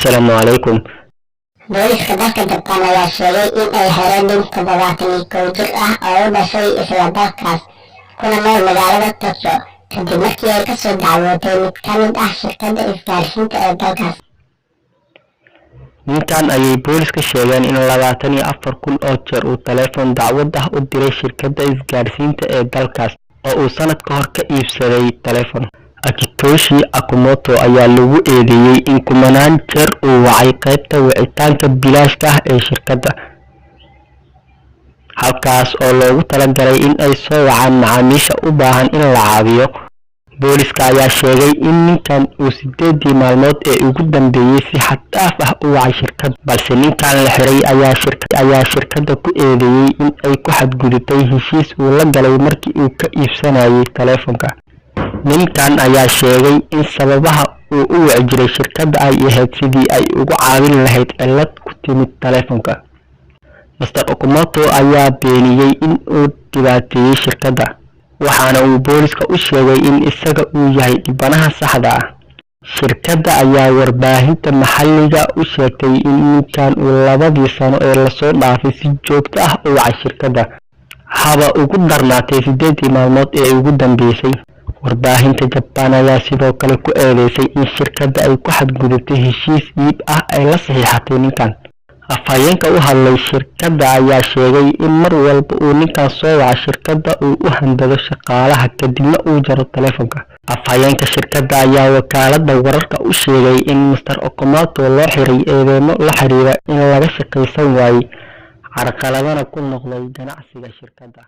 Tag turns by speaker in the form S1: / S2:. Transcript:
S1: Assalaamu calaykum.
S2: Booliska dalka Jabaan ayaa sheegay in ay xireen nin 71 jir ah oo u dhashay isla dalkaas, kuna nool magaalada Tokyo, kadib markii ay kasoo dacwootay mid ka mid ah shirkadda isgaarsiinta ee dalkaas.
S1: Ninkan ayay booliska sheegeen in 24,000 oo jeer uu taleefon dacwad ah u diray shirkadda isgaarsiinta ee dalkaas oo uu sanad ka hor ka iibsaday taleefon. Akitoshi Akumoto ayaa lagu eedeeyey in kumanaan jeer uu wacay qaybta wicitaanka bilaashka ah ee shirkadda, halkaas oo loogu talagalay in ay soo wacaan macaamiisha u baahan in la caawiyo. Booliska ayaa sheegay in ninkan uu 8-dii maalmood ee ugu dambeeyey si xad dhaaf ah u wacay shirkadda, balse ninkan la xiray ayaa shirkadda ku eedeeyey in ay ku xadgudubtay heshiis uu la galay markii uu ka iibsanayay taleefonka. Ninkan ayaa sheegay in sababaha uu u wici jiray shirkadda ay ahayd sidii ay ugu caawin lahayd cillad ku timid taleefonka. Mr Okumoto ayaa beeniyey in uu dhibaateeyey shirkadda, waxaana uu booliska u sheegay in isaga uu yahay dhibanaha saxda ah. Shirkadda ayaa warbaahinta maxalliga u sheegtay in ninkan uu 2-dii sano ee lasoo dhaafay si joogto ah u wacay shirkadda, haba ugu darnaatee 8-dii maalmood ee ugu dambeysay. Warbaahinta Jabaan ayaa sidoo kale ku eedeysay in shirkadda ay ku xadgudubtay heshiis iib ah ay la saxiixatay ninkan. Afhayeenka u hadlay shirkadda ayaa sheegay in mar walba uu ninkan soo waco shirkadda uu u handado shaqaalaha, kadibna uu jaro taleefonka. Afhayeenka shirkadda ayaa wakaaladda wararka u sheegay in Mr Okamoto loo xiray eedeymo la xiriira in laga shaqaysan waayey, carqaladna ku noqday ganacsiga shirkadda.